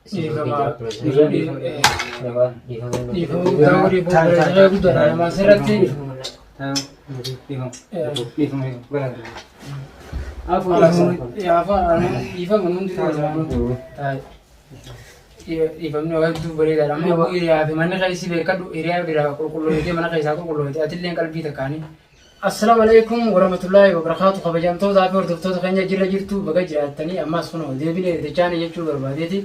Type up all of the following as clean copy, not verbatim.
Dhiifama. Dhiifama. Dhiifama guddaa godhii fuuldura guddaadha nama asirratti. Dhiifama hundi dhiifamni waa hedduu bareedaadha. Amma yoo hiriyaa fi manni keessi beekadhu hiriyaa biraa qulqulloofitee mana keessaa qulqulloofitee atillee qalbii takkaanii. Assalaamu alaikum warahmatullaahi wabarakaatu kabajamtootaa fi hordoftoota keenya jirra jirtu baga jiraattanii ammas kunoo deebinee dachaanii jechuu barbaadeeti.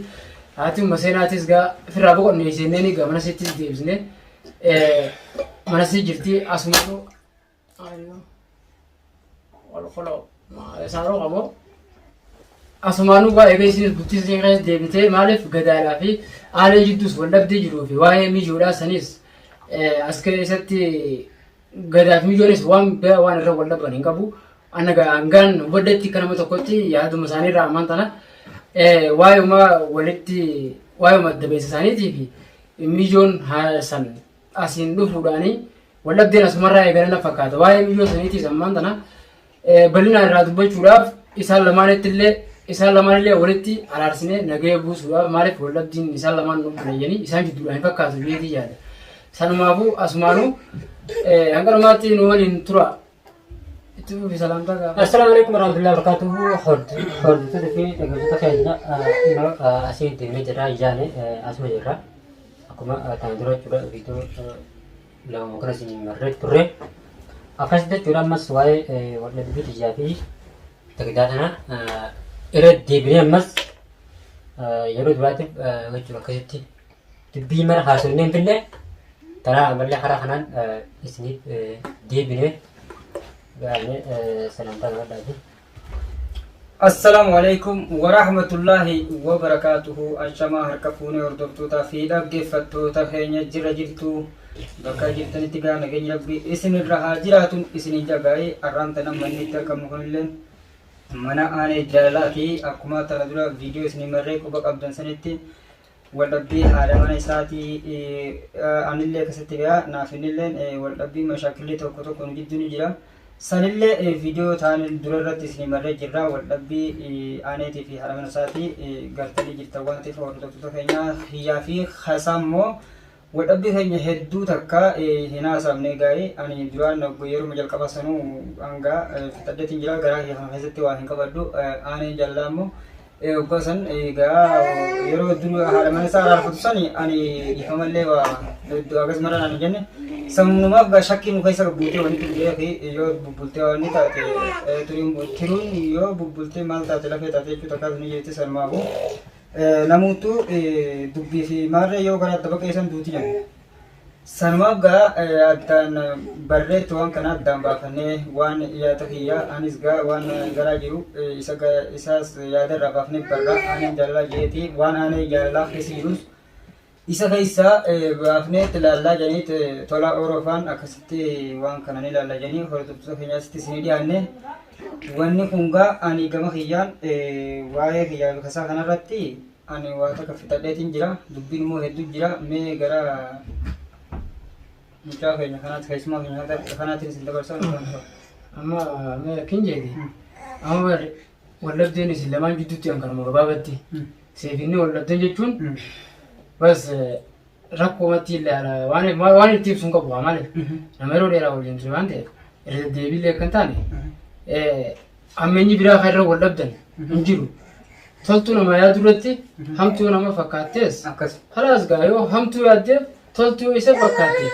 Haati umma seenaatis gaa firraa boqonnee seennee gaa mana sittis deebisne mana si jirti asumaanuu saaroo qaboo asumaanuu gaa eega isinis bultii isin keessa deebitee maaliif gadaadhaa fi aalee jidduus wal dhabdee jiruu fi waa'ee mijoodhaa sanis as keessatti Gadaa fi miijoonis waan biraa waan irra wal dhaban hin qabu. Ana hangaan hubadhetti akka nama tokkotti yaaduma isaanii irraa ammaan tana waa'uma walitti waa'uma dabeessa isaaniitii fi miijoon san asiin dhufuudhaanii wal dhabdeen asumarraa eegalan na fakkaata. Waa'ee miijoo saniitiis ammaan tana bal'inaan irraa dubbachuudhaaf isaan lamaanitti illee isaan lamaan illee walitti araarsinee nagaya buusuudhaaf maaliif wal dhabdiin isaan lamaan nu buleeyyanii isaan jidduudhaan hin fakkaatu jeetii yaada. Sanumaafuu asumaanuu hanga dhumaatti nu waliin tura. Itti fufi salaamtaa gaafa. Assalaamu alaikum warahmatullahi wabarakatuhu. Hordoftoota fi dhaggeeffattoota keenya asii deemnee jirra yaane asuma jirra. Akkuma kana dura jechuudha viidiyoo lama kana isin marree turre. Akkasitti jechuudha ammas waa'ee waldhabbii xiyyaa fi tagdaa kana irra deebinee ammas yeroo duraatiif jechuudha akkasitti dubbii mara haasofnee hin finne karaa ammallee karaa kanaan isiniif deebinee gaanee salantaa gaadhaafi. Assalaamu alaikum warahmatullaahi wabarakaatuhu. Ashamaa harka fuunee hordoftootaa fi dhaggeeffattoota keenya jira jirtu bakka jirtanitti gaa nageenyi rabbi isinirra haa jiraatun isinin jagaa'ee arraan tana manni itti argamnu kunilleen mana aanee jaalalaati. Akkuma tana dura viidiyoo isinii marree quba qabdan sanitti waldhabbii haadha mana isaatii anillee akkasitti ga'a naaf innilleen waldhabbii mashaakilli tokko tokko nu jidduu ni jira. Sanillee viidiyoo taan dura irratti isin marree jirra waldhabbii aaneetii fi haadha mana isaatii gartanii jirtan waan ta'eef hordoftoota keenya kiyyaa fi kasaa immoo waldhabbii keenya hedduu takka hin haasofne gaa'ee ani duraan yeruma jalqaba sanuu hanga fixadheetiin jira garaa kiyya kana keessatti waa hin qabadhu aaneen jaalala immoo Waggaa san egaa yeroo dur haadha mana isaa araarfatu san ani dhiifamallee waa iddoo akkas mara naan hin jenne sammumaaf gaa shakkii nu keessa buutee wanti turee fi yoo bubbultee waan taate tiruun yoo bubbultee maal taate lafee taate jechuu takkaas ni jirti sanumaafuu namoottu dubbii fi maarree yoo gara adda baqeessan duuti jedhu. Sanumaaf gaa addaan barreetti waan kana addaan baafannee waan yaada kiyya anis gaa waan garaa jiru isa isaas yaada irraa baafnee barra aaneen jaalalaa jeeti waan aanee jaalalaa keessa jirus isa keessa baafnee itti laallaa jedhaniit tolaa oorofaan akkasitti waan kana ni laalla jedhanii hordoftoota keenyaasitti isinii dhiyaanne wanni kun gaa ani gama kiyyaan waa'ee kiyyaa kasaa kanarratti Ani waa takka fixadheetiin jira. Dubbiin immoo hedduu jira. Mee gara mucaa keenya kanaatti keessumaa keenya kanaatiin isin dabarsaa nu kan Amma mee akkin jeeti. Amma bar waldhabdeen isin lamaan jidduutti an kanuma gabaabatti. Seefinni waldhabdeen jechuun bas rakkoomatti ilaala waan waan itti ibsu hin qabu maaliif nama yeroo dheeraa waliin ture waan ta'eef irra deddeebiillee akka hin taane hammeenyi biraa kan irra wal dhabdan hin jiru. Toltuu nama yaadu irratti hamtuu nama fakkaattees Akkas. kalaas gaa yoo hamtuu yaaddeef toltuu isa fakkaatte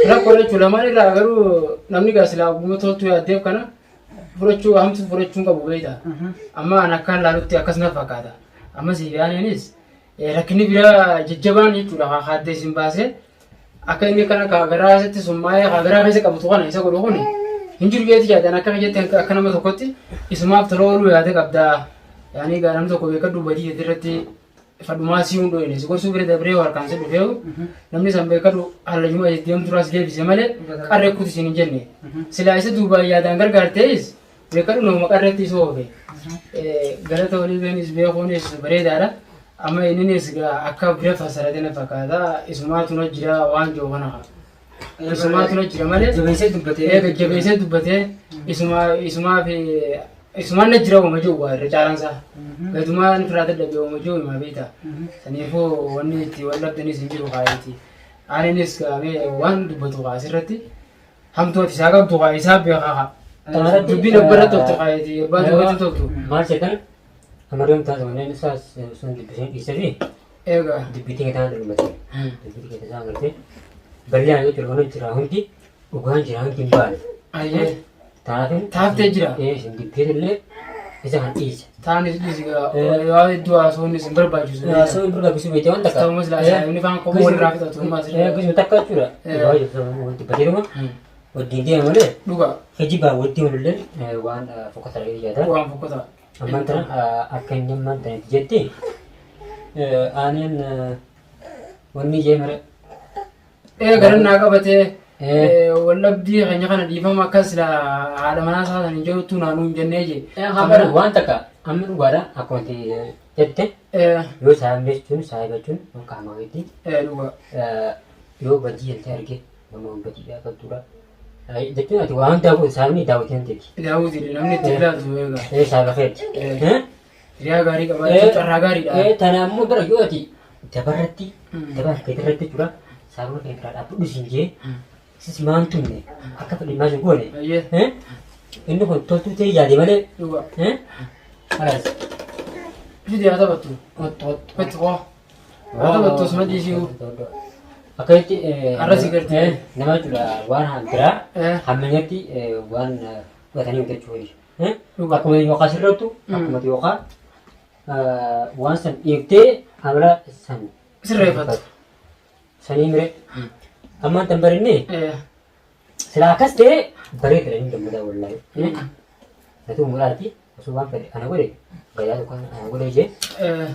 rakkoo jechuun lamaan irraa garuu namni gaa silaa ogummaa toltuu yaaddeef kana fudhachuu hamtuu fudhachuu hin qabu beektaa. Amma an akkaan laalutti akkas na fakkaata. Amma siif yaaneenis Rakkinni biraa jajjabaan jechuudha haa haaddee isin baasee akka inni kana kaa garaa isaatti summaa'ee kaa garaa keessa qabatu kana isa godhu kun hin jiru jeeti jaadan akka jetti akka nama tokkotti isumaaf tola ooluu yaada qabdaa yaanii gaa namni tokko beekadhu badii jetti irratti fadhumaa si hundoo inni si gorsuu bira dabree harkaan si dhufeewu namni san beekadhu hallayyuma deemtu duraas deebise malee qarree kutu isin hin jenne silaa isa duubaan yaadaan gargaartees Beekadhu nama qarreetti isa oofe. Galata walii beenis beekuunis bareedaadha. Amma inninis akka bira fassarate na fakkaata. Isumaatu na jira waan jiru kana. Isumaatu na jira malee. Jabeessee dubbatee. Eega jabeessee dubbatee isumaa isumaa fi Isumaan na jira wama jiru waa irra caalaan isaa. Gadumaan firaa dadhabee wama jiru himaa beekta. Saniifuu wanni itti wal dhabdanis hin jiru kaayeeti. Aaniinis gaamee waan dubbatu kaa asirratti hamtuu ati isaa qabdu kaa isaa beekaa kaa. Kanarratti, Dubbiin abbarra toltu kaayeeti abbaa dubbatti toltu. Maal jedhan amarreen taasisu wanneen isaa sun dubbisee dhiisee fi Egaa. dubbitii keetaan dhumate. Dubbitii keetaan agartee bal'inaan jechuudha wanni jira hundi dhugaan jira hundi hin baane. Ayyee. Taafin Taaftee jira. Ee isin dubbiin illee isa kan dhiise. Taanis dhiisi gaa waa hedduu haasawuunis hin barbaachisu. Haasawuu hin barbaachisu beekte waan takka. Ta'umas laa inni faan qomoo walirraa fixatu hummaa sirrii. Gisuma takka jechuudha. Waa jechuudha wanti badeeruma wajjin deema malee Dhugaa kijibaa wajjin walillee waan fokkataa jedhee waan fokkataa. Ammaan tana akka inni ammaan tana itti jetti aaneen wanni jee mare. Ee garannaa qabatee wallabdii keenya kana dhiifama akkas silaa haadha manaa isaa san hin jedhutu naanuu hin jennee jee. Waan takka amma dhugaadha akkuma itti jette yoo saayibni jechuun saayiba jechuun qaama keetti Dhugaa. yoo badii jettee arge nama badii qabduudha. Jechuun ati waan hundaa saayibni daawwitii hin teeti. Daawwitii namni itti ilaaltu eegaa. Saayiba keeti. Hiriyaa gaarii qabaachuu carraa gaariidha. Tana ammoo bara yoo ati dabarratti daba keetirratti jechuudha saayiba kee biraa dhaabbadhu siin jee sis maan tumne akka fedhe maal hin goone. Ayyee Inni kun toltuu ta'e yaade malee. Dhugaa. Alaas. Fidi haa taphattu. Otto otto. Otto koo. Haa taphattu osuma dhiisuu. Akkasitti Har'a si garte. Nama jechuudha waan biraa hammeenyatti waan fudhatanii hojjechuu wayii. Akkuma yookaan sirrattu akkuma yookaan waan san dhiiftee amala san Sirreeffatu. Sanii mire. Ammaan tan barinne silaa akkas ta'e bareeda inni gammadaa wallaahi. Natu muraati osoo waan fedhe ana godhe gadaa tokko ana godhe jee.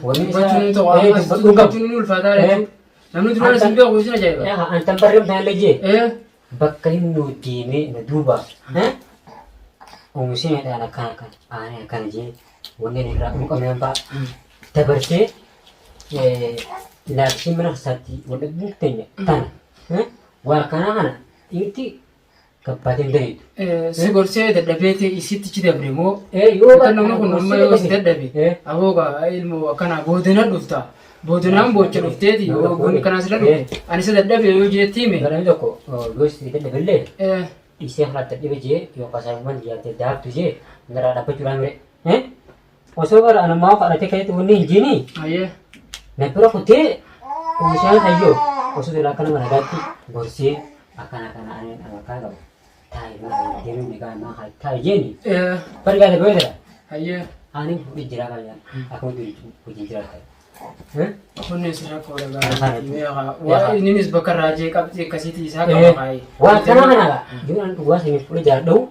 Wanni isaa- Dubbachuun ta'u ammas dubbachuu qabu. dubbachuun ni ulfaataa jechuudha. Namni duraan isin beeku isin ajaa'iba. An tan barreem tanallee jee bakka inni nu deemee nu duuba oomisheedhaan akkana akkana aanee akkana jee wanneen irraa nu qabne fa'a dabarsee laaksii mana isaatti wal dhabduun teenya tana waan akkanaa kana dhiirti gabbaatee hin dandeettu. Si gorsee dadhabeeti isitti ci dabre moo Yoo Akka namni kun amma yoo si dadhabe abooga ilmoo akkanaa boodina dhufta. Boodinaan boocha dhufteeti yoo goonni kanaa sirra dhufe ani isa dadhabe yoo jeetti hime. Namni tokko yoo si dadhabillee dhiisee karaa dadhabe jee yookaan saayimman jaattee daaktu jee narraa dhaabbachuudhaan mire. Osoo bara anammaa kadhatee keessatti wanni hin jiini Ayyee. na bira kutee oomishaan hayyoo osoo silaa akka nama nagaatti gorsee akkana akkana ani akkana qabu taa'i maa deemee meeqaa maa taa'i jeeni bari gaata beekta Ayyee. ani fuudhee jiraa kan akkamitti hojii jiraata. Kunis rakkoo dhagaa. Waa innis bakka raajee qabxii akkasiitii isaa qaba kaa'ee. Waan akkana kana yoo an dhugaa siniif fuudhee jaalladhu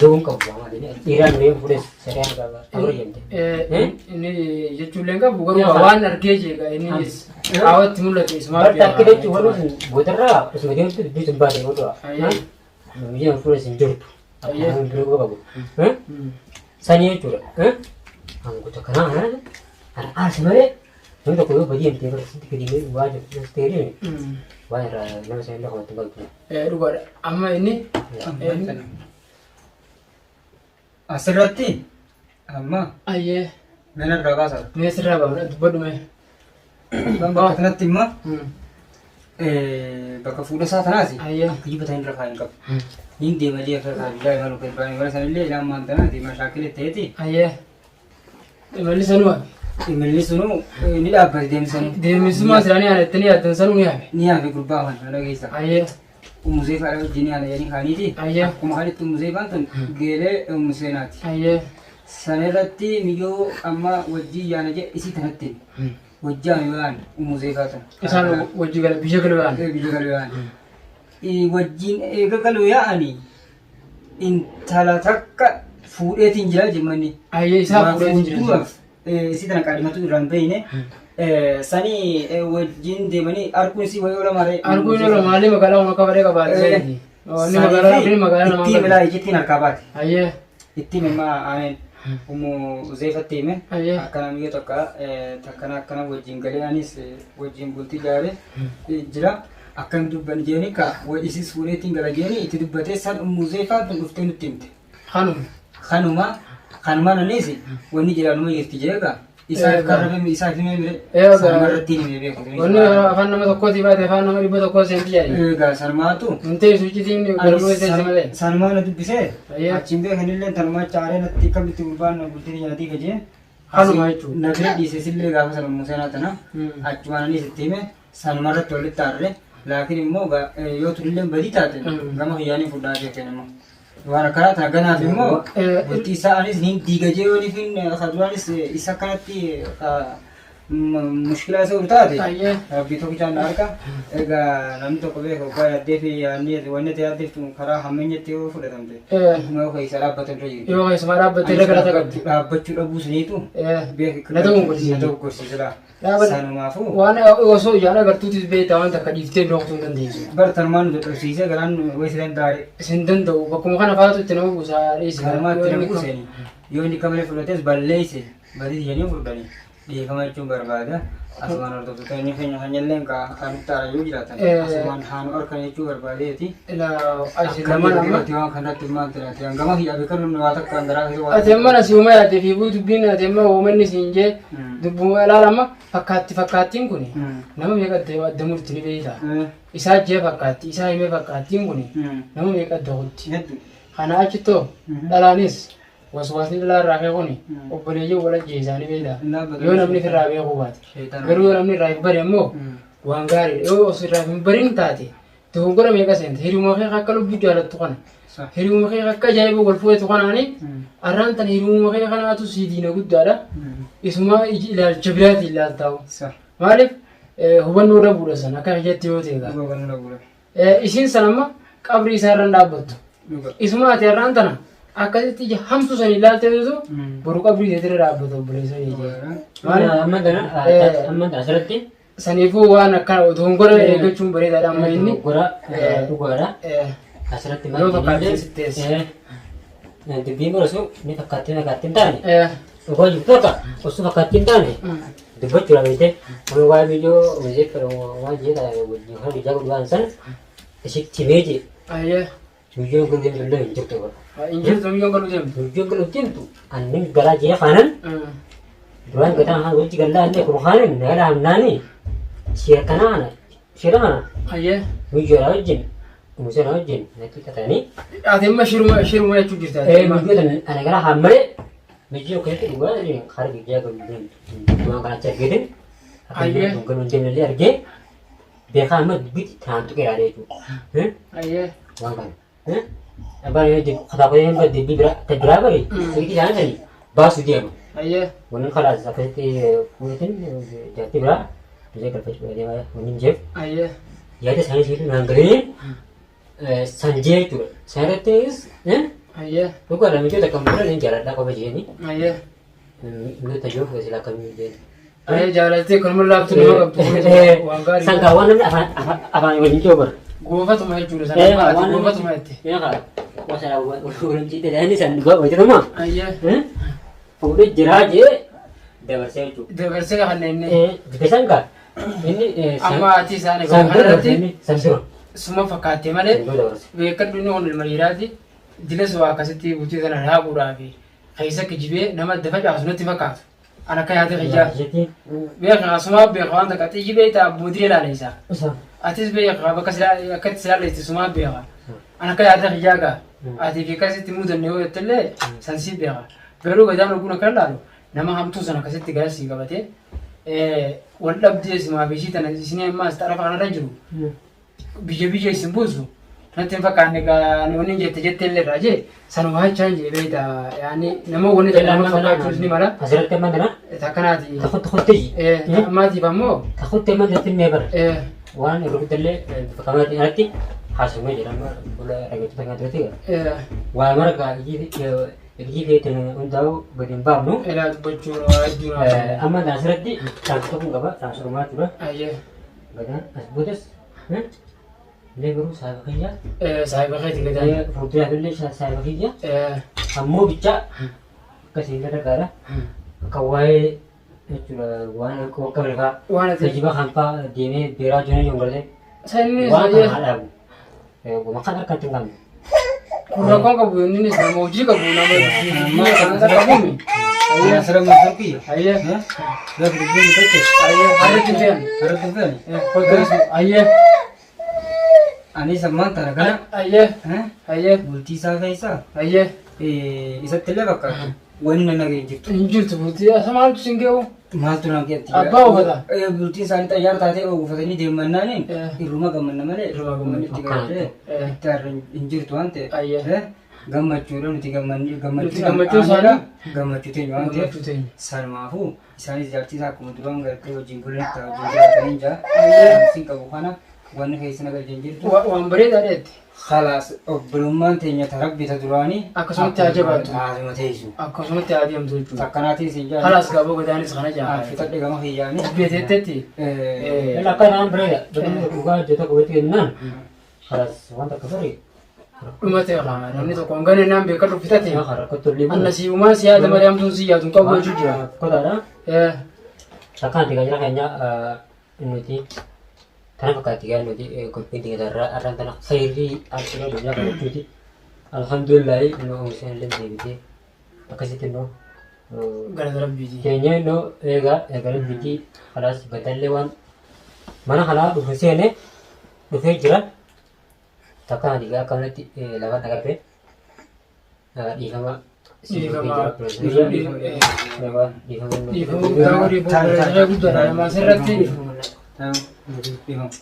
da'uun qabu waan malee dhiiraan mee fuudhee sareen qaba afur jette. Inni jechuullee hin qabu garuu waan argee jeega innis qaawwatti mul'ate isumaa Barta akka jechuun warri sun boodarraa osuma deemtu dubbii sun baate godhaa. Biyya fuudhee sin jirtu. Akkuma hin biroo qabu. Sanii jechuudha. Hangoota kanaa kana ana aarsi malee namni tokko yoo badii himtee bara sitti gadi mee waa jirtu sitti gadi waan irraa nama sana illee qabatu qabdu. Dhugaadha. Amma inni Asirratti amma ayyee mana irraa baasa. mee sirraa baafna dubbadhu mee. Bakka kanatti immoo bakka fuula isaa tanaati. Ayyee. Kijiba tan irra kaa'in qabu. Niin deema jee akka isaa biyyaa imalu kan baay'ee bara sanillee ilaan maan tanaati mashaakila ta'eeti. Ayyee. Imalli sanuu hafe. Imalli sunuu ni dhaabbate deemsanii. Deemsummaa isaanii yaadattanii yaaddan sanuu ni hafe. Ni hafe gurbaa kana dhageessa. Ayyee. Umuzee faadha wajjin yaala jedhanii kaaniiti. Ayyee. Akkuma kanatti umuzee faan tun geelee umuseenaati. Ayyee. Sana irratti miyyoo amma wajjin yaana jedhe isii tanatti wajjaan yoo yaane umuzee faa tun. Isaan wajji gala biyya galu yaa'an. Biyya galu yaa'an. Wajjin eega galu yaa'anii intala takka fuudheetiin jira jemmanni. Ayyee isaa fuudhee jira. Fuudhuudhaaf isii tana qaadhimatu irraa hin beekne. Sanii wajjin deemanii arguun isii wayii ola maree. Arguun ola maalii magaalaa kun akka baree qabaate. Inni magaalaa kun magaalaa namaa Ittiin bilaa ijittiin harkaa baate. Ayyee. Ittiin immoo aaneen ummu zeefatti hime. Ayyee. Akkana miyyoo takka takkana akkana wajjin galee anis wajjin bultii jaare jira. Akkan dubban jeeni ka isis fuudheetiin gala jeeni itti dubbatee san ummu zeefaan tun dhuftee nutti himte. Kanuma. Kanuma. Kanumaan anis wanni jedhaanuma jirti jeega. Isaaf karra bimi isaaf himee mire. Egaa. Sanuma irratti himee beeku. Wanni afaan nama tokkootii baate afaan nama 100 seenti jedhani. Egaa sanumaatu. Hin teessu iccitiin galmoo seenti malee. Sanumaa na dubbisee. Ayyaa. Achiin beekanillee tanumaa chaaree natti akkamitti gurbaan bultii nyaatii gajee. Kanuma jechuudha. Na bira dhiise sillee gaafa sana Museenaa tana. Achumaan anis itti hime sanuma irratti walitti aarre. Laakiin immoo yoo turillee badii taate gama kiyyaanii fudhaa beekan immoo. Waan akkanaa tana ganaaf immoo bultii isaa anis ni diiga jee yoo nifin kaduraanis isa akkanatti mushkilaa isa taate Ayyee. rabbii tokkichaan na harka. Egaa namni tokko beeku hoggaa yaaddee fi yaadni wanni ati yaaddeeftu karaa hammeenyatti yoo fudhatamte dhuguma yoo keessa dhaabbatan irra jiru. Yoo keessumaa dhaabbattee irra galata qabdi. Dhaabbachuu dhabuu suniitu Na ta'uun godhisiisa. na ta'uu godhisiisa laa. Dhaabbata. Sanumaafuu Waan osoo ijaan agartuutis beektaa waan takka dhiiftee bira kutuu hin dandeessu. bar tanumaan nu dadhabsiisee garaan wayii danda'are. Isin danda'u bakkuma kana faatu itti nama buusaa dhiisi. Kanumaa itti nama buuseen yoo inni kamalee fudhates balleesse badii jedhanii fudhanii dhiifama jechuun barbaada. Asumaan hordoftoota inni keenya keenyallee kan nutti aara yoo jiraatan asumaan haa nu arkan jechuu barbaadeeti. Ilaa asi lamaan amma. Akkamitti waan kanatti maal jiraate hangama fi abeekan humna waa takka hangaraa keessa waa Ati amma na si uuma yaadde fi bu'u dubbiin ati amma uumanni siin jee dubbuma ilaala amma fakkaatti fakkaattiin kun nama meeqa adda adda murti ni beekta. Isaa jee fakkaatti isaa himee fakkaattiin kun nama meeqa adda kutti. Hedduu. Kana achittoo dhalaanis waswaasni dhalaa irraa ka'e kuni obboleeyyan wal ajjeesaa ni beekta. Yoo namni ofirraa beekuu baate. Garuu yoo namni irraa hin bare immoo waan gaariidha. Yoo osoo irraa hin barin taate dogongora meeqa seente hiriyuma kee akka lubbuu jaalattu kana hiriyuma kee akka ajaa'iba wal fuudhetu kanaani arraan tan hiriyuma kee kanaatu sii diina guddaadha. Isuma ilaalcha biraatiin ilaaltaa'u. Maaliif hubannoo dhabuudha sana akka kiyyatti yoo ta'e. Isiin san amma qabrii isaa irra hin dhaabbattu. Isuma ati har'aan tana akkasitti ija hamtuu san ilaalteetu boru qabrii isheetirra dhaabbata obboleessa keetii. Maaliif Amma tana amma tana asirratti saniifuu waan akkana dogongora eeggachuun bareedaadha amma inni. Dogoggora dhugaadha. Asirratti Yoo fakkaattiin sitti teesse. Dubbiin kun osoo ni fakkaattii fakkaattii hin taane dhugaa jirtu akka osoo fakkaattii hin taane dubbachuudha beekte. Amma waa'ee biyyoo hojii waan jee wajjin kan ijaa godhu sana isitti himee jee Ayyee. biyyoon kun deemtu illee hin jirtu bara. Hin jirtu biyyoon galuu deemtu. Biyyoon galuu deemtu annin galaa jee kaanan duraan gataa haa wajji gallaa illee kun kaanan nagala hamnaani seera kana seera kana Ayyee. biyyoodhaa wajjin museera wajjin natti qatanii Ati amma shiruma shiruma jechuu jirta. biyyoota ana gara hammalee biyyoo keessatti dhugaa karaa biyyaa galuu deemtu waan kana achi argeetin akka Ayyee. biyyoon galuu deemne illee argee beekaa amma dubbitti tanaan tuqee ilaalee jechuudha. Ayyee. Waan kana. Abbaan yoo kataa koo yoo dubbii biraa ta biraa bari sirriitti isaanii sanii baasuu deema. Ayyee. Wanni kalaas akkasitti fuutin jaartii biraa biyya galfachuu deema wanni hin jeef Ayyee. yaada isaanii sirriitti naan galee san jee jechuudha. San irrattis Ayyee. dhugaadha michoota kan bira ni jaaladhaa qofa jeeni. Ayyee. Michoota jiru silaa kamii jeeni. Ayyee jaalattee kanuma laaftu nama qabdu waan gaarii. San kaa waan namni afaan waliin jiru bara. Goofatuma jechuudha sana. Ati goofatuma jette. Ayyee. Fuudhee jiraa jee dabarsee jechuudha. Dabarsee kan inni. Bifa kaa inni Amma ati isaan egaa san dura kanarratti san dura suma fakkaattee malee san dura dabarse. beekadhu inni kun ilma dhiiraati. Dilas waa akkasitti bultii sana dhaabuudhaaf keessa kijibee nama adda facaasu natti fakkaatu. An akka yaada kiyyaa. Beeka sumaa beeka waan takka xiyyi beekta abbootii ilaala isaa. Atis beeka bakka akkatti silaa leesti sumaa beeka. An akka yaada kiyyaa gaa. Ati fi akkasitti mudanne yoo jettellee san si beeka. Garuu gadaan oguun akka ilaalu nama hamtuu sana akkasitti gara sii qabatee wal dhabdee simaa fi ishii tana isin ammaas xarafa kanarra jiru biyya biyya isin buusu natti hin fakkaanne gaa wanni jette jette illee irraa jee sanuma jechaan jee beekta yaani nama wanni ta'e nama fakkaachuus ni mala Asirratti amma kana takkanaati takutti kutti ammaatiif ammoo takutti amma irratti mee bara waan irra guddallee bifa kameraatiin alatti haasofamee jira amma fuula dhaggeeffattoota kanaa duratti waa mara gaa ijji feetin hundaa'u gadi hin baafnu. Ilaa dubbachuu waa hedduu naa Amma asirratti dhaamsa tokko qaba dhaamsa dhumaa jechuudha. Ayyee. Gadaan as boodas illee garuu saayiba kiyya Saayiba keeti gadaan. Fuulduraaf illee saayiba kiyya ammoo bichaa akkasiin gargaara. Akka waa'ee jechuudha waan akka qabne fa'aa Waan ati geejjiba kan fa'aa deemee beeraa jiran yoo galte Sanni waan kana haa dhaabu. Maqaan harkatti hin qabne. Kun rakkoon qabu, innis nama hojii qabu, nama kana qabuumi. Ayyee asirra maal kiyya? Ayyee. Gaafa dubbiin tokko. Ayyee harritti hin fe'an. Harritti hin fe'an. Ayyee. Anis ammaan tana kana. Ayyee. Ayyee. Bultii isaa keessaa. Ayyee. Isatti illee fakkaatu. Wanni na nagee jirtu. Hin jirtu bultii asa maaltu sin ge'u? Maaltu naan geetti? Abbaa uffata. Bultiin isaanii xayyaara taatee uffatanii deemannaaniin irruma gammanna malee Irruma gammanna. itti gartee itti har'a hin jirtu waan ta'eef. Ayyee. Gammachuudha nuti Nuti gammachuu isaanii gammachuu teenya waan ta'eef Gammachuu teenya. sanumaafuu isaanis jaartii isaa akkuma duraan gartee wajjin bulanitti wajjin jiraatanii jira. Sin qabu kana wanni keessa na galchan jirtu. Waan bareedaa dheetti. Khalaas obbolummaan teenya ta rabbi ta duraanii Akkasumatti haa jabaattu. Haasuma teessu. Akkasumatti haa deemtu jechuudha. Takkanaatiin sin jaalladha. Khalaas gaaboo gadaanis kana jaa. Fixadhe gama kiyyaanii. Beeteetteetti. Yalla akka naan bareeda. Bakka dhugaa hojjeta qubatti kennaan. Khalaas wanta akka bareeda. Dhuma ta'e qaama namni tokko hin gane naan beekadhu fitate. Yaa rakkoo illee. Anna si uumaa si yaada malee hamtuun si yaadu hin qabu jechuu jira. Kotaadha. Akkaan itti gaajira keenya nuti kana fakkaatti gaa nuti qophiin teenya arraan tana khayrii argina guyyaa qabachuuti. Alhamdulillahi nu oomishan illee deebitee akkasitti immoo Galata rabbiiti. keenya nu eegaa eegala rabbiiti khalaas badallee waan mana kanaa dhufe seene dhufee jira. Takka ati gaa akkanatti lafa dhagartee dhiifama. Dhiifama. Dhiifama. Dhiifama guddaa dhiifama guddaadha nama asirratti. Dhiifama nuti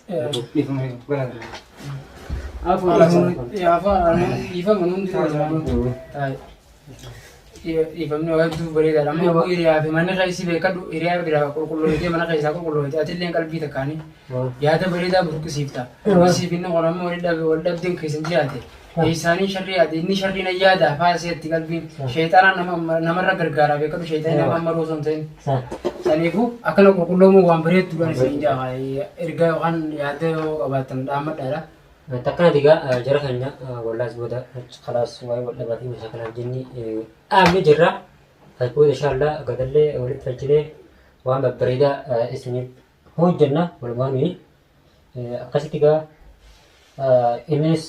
dhiifamni waa hedduu bareedaadha. Amma hiriyaa fi manni keessi beekadhu hiriyaa biraa qulqulloofitee mana keessaa qulqulloofite atillee qalbii takkaanii yaada bareedaa burqisiifta. Siif inni kun ammoo wal dhabdeen keessan jiraate. Isaanii sharrii yaade inni sharrii na yaada faaseetti qalbiin sheexanaan namarra gargaaraa beekadhu sheexanii nama amma osoo hin ta'in. Saniifuu akkana qulqulloomuu waan bareedduudhaan isin jaa ergaa yookaan yaada yoo qabaattan dhaammadhaadha. Takkaan digaa jara keenya wallaas booda khalaas waa'ee wal dhabaa fi mashaakalaaf jenni dhaabne jirra. Booda inshaallaa gadallee walitti falchinee waan babbareedaa isiniif hojjenna walumaa nuyi. Akkasitti gaa innis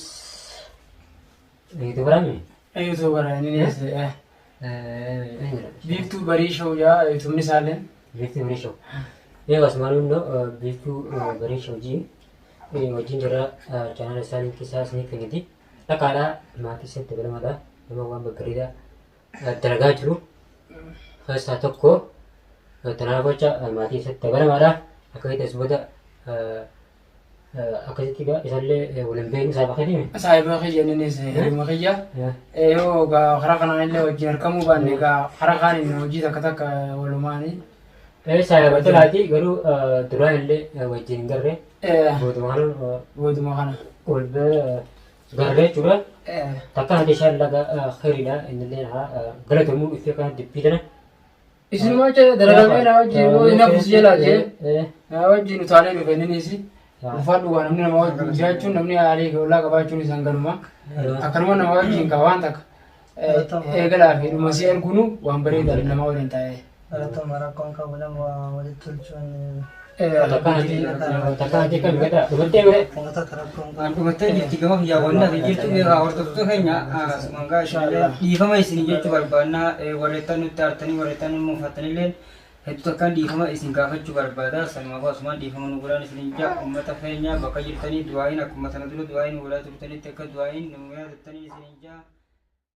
yuutuubaraami. Yuutuubara innis biiftuu barii showuu jaa yuutuubni isaallee. Biiftuu barii showuu. Eegas maaluun biiftuu barii showuu jii. Wajjin jira chaanaala isaanii keessaa isinii kenniti. Dhaqaadhaa maatii isatti dabalamaadha. Nama waan babbareedaa dalagaa jiru keessaa tokko. Kanaaf jecha maatii isatti dabalamaadha. Akka itti booda akkasitti egaa isallee waliin beeknu isaa bakka deeme. Saahiba kiyya innis hirima kiyya. Yoo egaa karaa kanaan illee wajjin argamuu baanne egaa karaa kaaniin hojii takka takka walumaanii. Saahiba tolaati garuu duraan illee wajjin hin garree. Booduma kana Booduma kana. wal garree jechuudha. Takka haati ishaan laga khiriidha innillee haa galatamuu dhufee kana dubbii tana. Isinuma jecha dalagamee na wajjin yoo inni hafuus jalaa jee na wajjin utaalee dhufe innis ulfaadhu waa namni nama wajjin jiraachuun namni haalii ollaa qabaachuun isaan ganuma. Akkanuma nama wajjin kaa waan takka eegalaa fi dhuma si arguunu waan bareedaadha nama waliin taa'ee. Galatuma rakkoon qabu nama walitti tolchuun Takka haati kan gada dhumattee bare. uummata akka rakkoon qabu. Waan dhumattee jirti gama kiyyaa wanni ati jirtu beekaa hordoftoota keenya mangaa ishaallee dhiifama isin jechuu barbaannaa warreettan nutti aartanii warreettan nu muufattanillee hedduu takkaan dhiifama isin gaafachuu barbaada. Sanumaafuu asumaan dhiifama nu godhaan isin jaa uummata keenya bakka jirtanii du'aayin akkuma sana dura du'aayin godhaa turtanitti akka du'aayin nu yaadattanii isin jaa.